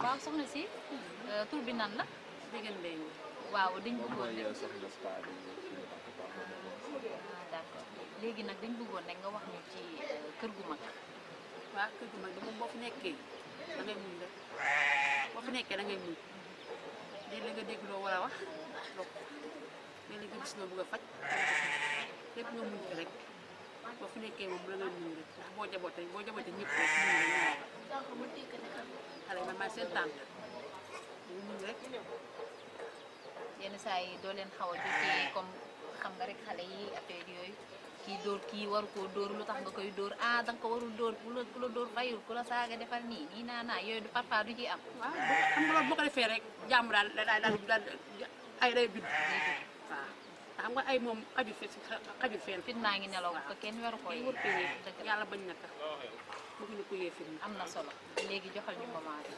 waaw soxna si tur bi nan la. dégg nga waaw dañ bëggoon rek soxna Spa d'accord léegi nag dañ bëggoon rek nga wax ñu ci kër gu mag. waaw kër gu mag bi moom boo fi nekkee da ngay muñ rek boo fi nekkee da ngay muñ léeg-léeg nga dégg loo war a wax léeg-léeg nga gis loo bëgg a faj lépp nga muñ ko rek boo fi nekkee moom da ngay muñ rek ndax boo jabootee ñëpp rek xale man maay seen tante muñ rek. yenn saa yi doo leen xaw a jotee comme xam nga rek xale yi affaire yooyu kii dóor kii waru koo dóor lu tax nga koy dóor da nga ko warul dóor ku la dóor fayul ku la saaga defal nii naa yooyu du parfois du ci am. waaw xam nga loolu boo ko defee rek jàmm daal ay day bind waaw xam nga ay moom xajul fenn. fit naa ngi nelaw ko kenn waru ko wut ko yàlla bañ na tax bëgguñu ko yee fit am na solo léegi joxal ñu moment bi.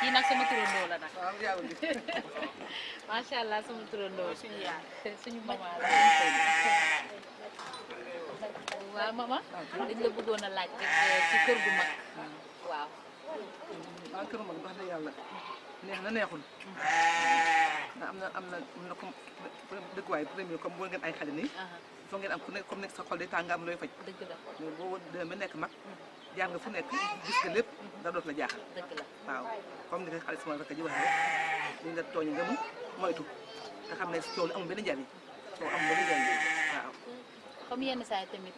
kii nag sama turandoo la nag. waaw yàlla ngi macha allah sama turandoo. suñu yaay suñu maman la. waaw maman. dañ la bëggoon a laaj rek ci kër gu mag. waaw. waaw kër mag wax dëgg yàlla neex na neexul ndax am na comme dëkkuwaay premier comme boo ngeen ay xale nii foo ngeen am ku nekk comme nekk sa xol day tàng nga am looy faj dëgg la mais boo demee nekk mag jaar nga fu nekk gis nga lépp da doot la jaaxal dëgg la waaw comme ni nga xale sama rakk ji waxee rek li nga tooñ nga mu moytu te xam ne coow li amul benn njariñ coow amul benn njariñ waaw comme yenn saa yi tamit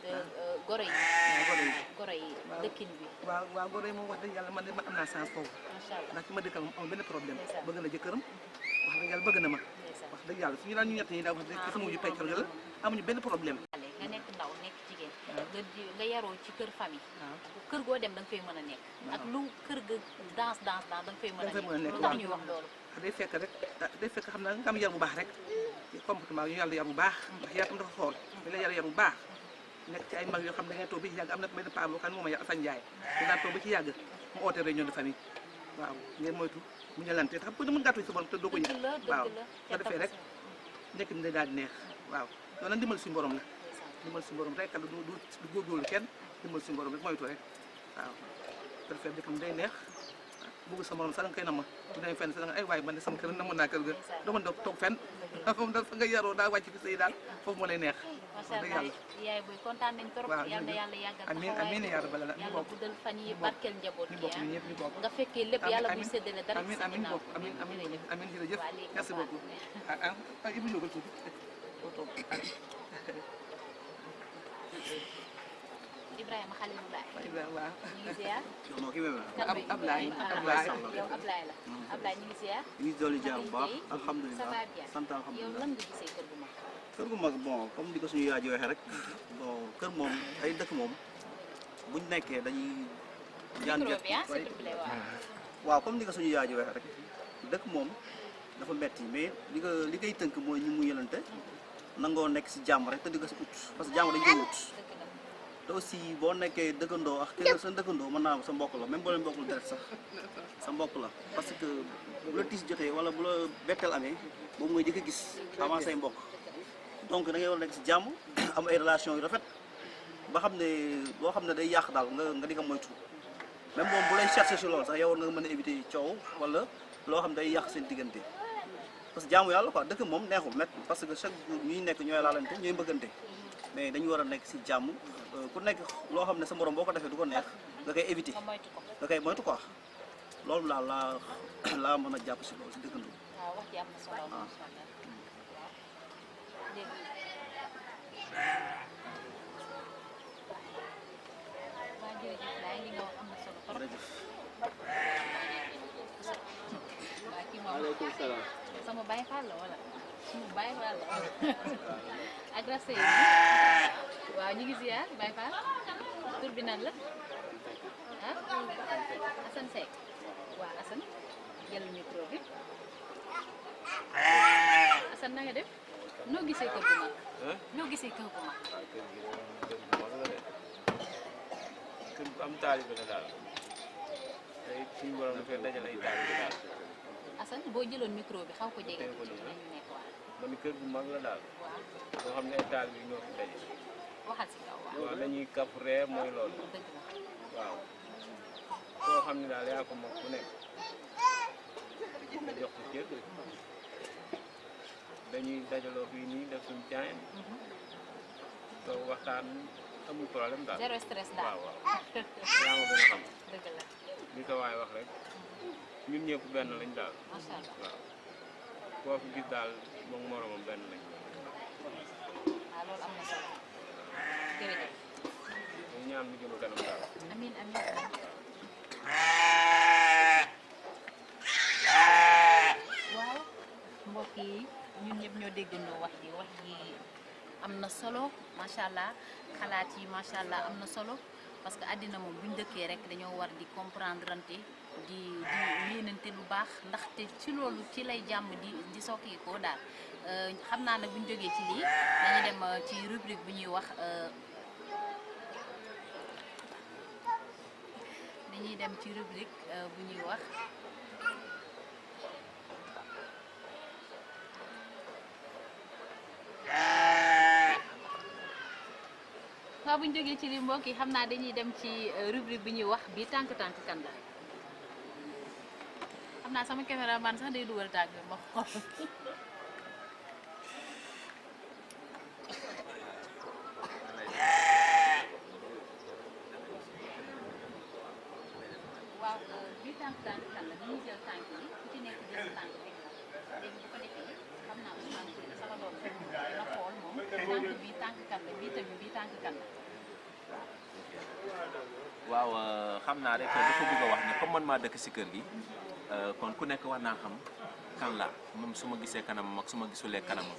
goro yi waaw goro yi goro yi dëkkin bi waaw goro yi moom wax dëgg yàlla man de man am naa chance foofu macha allah ndax ci ma dëkkal moom amul benn problème ndeysaan. bëgg na jëkkëram wax dëgg yàlla bëgg na ma ndeysaan. wax dëgg yàlla suñu daan ñu ñett ñi daa wax dëgg sama mujj peccal ga la amuñu benn problème xale nga nekk ndaw nekk jigéen nga yaroo ci kër famille waaw kër goo dem da nga fay mën a nekk ak lu kër ga danse da nga fay mën a nekk lu tax waaw. ñuy wax loolu day fekk rek day fekk xam naa nga am yar bu baax rek comportement yu yàlla yar bu baax ndax yar tam dafa xool dañ la yar bu baax nekk ci ay mag yoo xam ne da ngay toog ba ci yàgg am na benn paa boo xam ne moom a yar Assane Ndiaye da daan toog ba ci yàgg mu oote réunion de famille waaw ngeen moytu mu ñalante te xam nga mën gàttu sa borom te doo ko yëg dëgg la waaw dëgg la soo defee rek nekk ni day daal di neex waaw loolu nag dimbal suñu borom la dimbal suñu borom rek du góorgóorlu kenn dimbal suñu borom rek moytu rek waaw soo defee dëkk day neex bëgg sa morom sax da nga koy nama bu demee fenn sax da nga ay waay man de sama kër namoon naa kër ga doo mën a toog fenn moom daal fa nga yaroo daa wàcc fi say daal foofu moo lay neex macha allah yaay booy kontaan nañ trop waaw yal na yàlla yàggal amiin amiin yaa rabbal aalamiin yàlla guddal fan yi barkeel njaboot ñu gi bokk ñu ñëpp ñu bokk nga fekkee lépp yàlla buy séddale dara ci amiin sa amiin ginnaaw bokk amiin amiin amiin jërëjëf waa léegi merci baax beaucoup Ibou ñëwal tuuti foo toog Ibrahima Khalilulaay waaw ñu ngi ziar Ablaye yow Ablaye la Ablaye ñu ngi ziar ñu ngi dolli jàmm bu baax ça va alhamdulilah bien sant yow alhamdulilah lan nga gisee kër gu mag kër gu mag bon comme di ko suñu yaay ji waxee rek bon kër moom ay dëkk moom buñ nekkee dañuy ñaan micro jot bi ah s'il te plaît waaw waaw comme di ko suñu yaay ji waxee rek dëkk moom dafa metti mais li koy tënk mooy ñu mu yëlante nangoo nekk si jàmm rek te di ko si ut parce que jàmm dañ koy ut dëgg la te aussi boo nekkee dëkkandoo ak kër sa dëkkandoo mën naa sa mbokk la même boo leen bokkul deret sax sa mbokk la parce que bu la tiis jotee wala bu la betteel amee boobu ngay jëkk a gis avant say mbokk donc da ngay war a nekk si jàmm am ay relation yu rafet ba xam ne loo xam ne day yàq daal nga di ko moytu même moom bu lay chercher si loolu sax yow war nga mën a éviter coow wala loo xam ne day yàq seen diggante parce que jaamu yàlla quoi dëkk moom neexul met parce que chaque jour ñuy nekk ñooy laalante ñooy mbëggante mais dañu war a nekk si jàmm ku nekk loo xam ne sa morom boo ko defee du ko neex nga koy éviter nga moytu ko nga koy moytu quoi loolu daal laa mën a jàpp si loolu si dëkkandoo. waaw wax ji am na solo macha allah léegi waa jërëjëf laay li nga wax am na solo trop jërëjëf. waa kii moom Waaleykum salaam. sama baay faal la wala suñu baay faal la wala ak rase yi waaw ñu ngi ziar baay faal tur bi nan la ah Assane Seck waaw Assane jël micro bi Assane na nga def noo gisee kër gu mag noo gisee kër gu mag waaw kër gi moom kër bu mag la de kër bu am taalibe la daal tey suñu borom dafay dajale ay taalibe daal Assane boo jëloon micro bi xaw ko jege Tey ko tuuti déglu. dinañu nekk waaw man ni kër bu mag la daal waaw nga xam ne ay taalibe yi ñoo fi daje waxal si kaw waaw waaw dañuy kaf ree mooy loolu dëgg la waaw koo xam ne daal yaa ko mag ku nekk nga jox ko cër dañuy dajaloo fii nii def suñu caayin toog waxtaan amul problème daal. zéro stress daal. waaw waaw yaa ma gën a xam dëgg la li ko waay wax rek ñun ñëpp benn lañ daal. macha allah. waaw koo fi gis daal moom moromam benn lañ. waaw loolu am na solo jërëjëf. dañu ñaan lu jëm kanam daal. amiin amiin. waaw mbokk yi ñun ñëpp ñoo déggandoo wax ji am na solo macha allah xalaat yi macha allah am na solo parce que àddina moom buñ dëkkee rek dañoo war di comprendre ante di yéenante lu baax ndaxte ci loolu ci lay jàmm di sokki ko daal xam naa nag buñ jógee ci lii dañuy dem ci rubrique bu ñuy wax waaw bu ñu jógee ci li mbokk yi xam naa dañuy dem ci rubrique bi ñuy wax bi tànk kan la xam naa sama caméraman sax day dugal tànk bi ma xool waaw bi tànk kan la dañuy jël tànk yi ku ci nekk jël tànk bi léegi bu ko defee xam naa Ousmane sama doom dina xool moom tànk bi tànk kan la bii tamit bii tànk kan la. waaw xam naa rek dafa bëgg a wax ne comme man maa dëkk si kër gi kon ku nekk war naa xam kan la moom su ma gisee kanamam ak su ma gisulee kanamam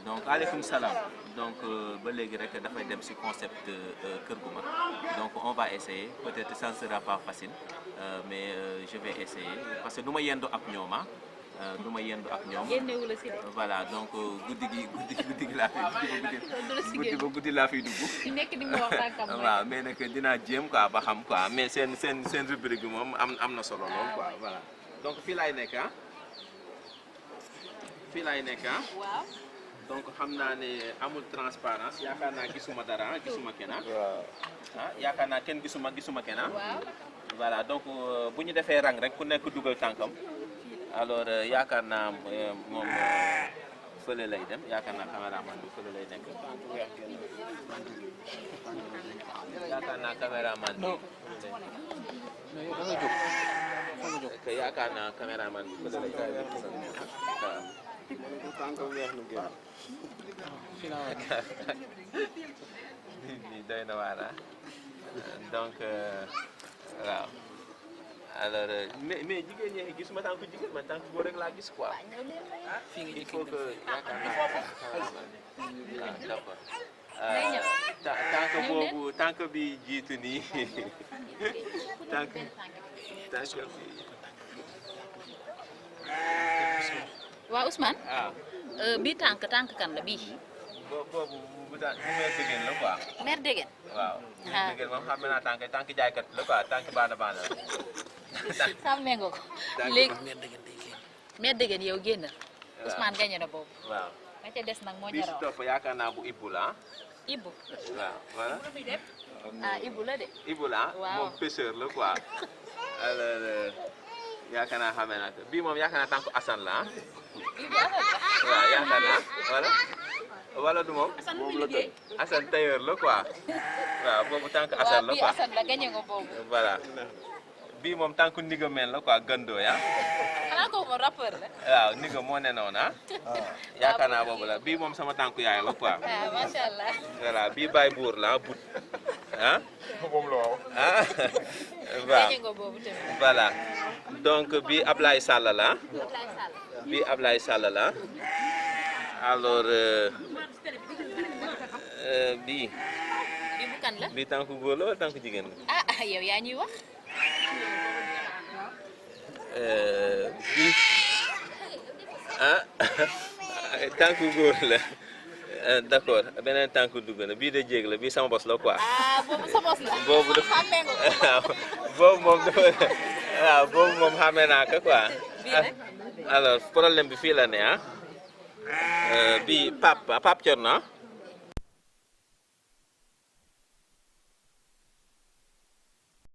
donc aleykum salaam donc ba léegi rek dafay dem si concept kër gu mag donc on va essayer peut-être ça ne sera pas facile mais je vais essayer parce que du ma yendu ak ñoom du ma yendu ak ñoom génnewu la si de. voilà donc guddi gi laa fi guddi laa fiy dugg ku nekk di nga wax tànkam mooy. waaw mais nag dinaa jéem quoi ba xam quoi mais seen rubrique bi moom am na solo lool quoi voilà donc fii laay nekk waaw. donc xam naa ne amul transparence yaakaar naa gisuma dara gisuma kenn yaakaar naa kenn gisuma kenn waaw. voilà donc bu ñu defee rang rek ku nekk dugal tànkam alors yaakaar naa moom fële lay dem yaakaar naa caméraman bi fële lay nekk yaakaar naa caméraman bi yaakaar naa caméraman bi fële lay nekk waaw doy na waar donc waaw alors mais jigéen ñi gisuma tànk jigéen man tànk boo rek laa gis quoi il faut que yaakaar naa d'accord tànk bi jiitu nii tànk bi waaw Ousmane. bii tànk kan la bii. boobu bu mère Degen la quoi. mère Degen. waaw mère Degen moom xam naa tànk jaaykat la quoi tànk baana la. sàmmee nga ko. léegi mère Degen yow génnal. waaw Ousmane gañe na boobu. waaw ma ca des nag moo bi si ñaraw. topp yaakaar naa bu Ibou la Ibou. waaw voilà. Ibou la de. Ibou la waaw moom pêcheur la quoi. alors yaakaar naa xamee naa ko bii moom yaakaar naa tànku Assane la waaw yaakaar naa wala du moom Assane tailleur la quoi waaw boobu tànk Assane la bii quoi Assane la gañe nga boobu. voilà bii moom tànku Ndiga meen la quoi gandoo ya xanaa ko moom rappeur la. waaw Ndiga moo ne noonu yaakaar naa boobu la bii moom sama tànku yaay la quoi waaw macha allah. voilà bii Baye Bour la but moom la waaw. waaw gañe nga boobu tamit. voilà donc bii Ablaye Sall la Ablaye Sall. bii Ablaye Sall la alors bii bii bu kan la. bii tànku góor la wala tànku jigéen la yow yaa ñuy wax. bii tànku góor la d'accord beneen tànku dugg na bii de jéeg la bii sama bos la quoi boobu sa bos la. boobu dafa xàmmee nga ko. waaw boobu moom dafa waaw boobu moom xamee naa ko quoi alors problème bi fii la ne bii Pape Thior na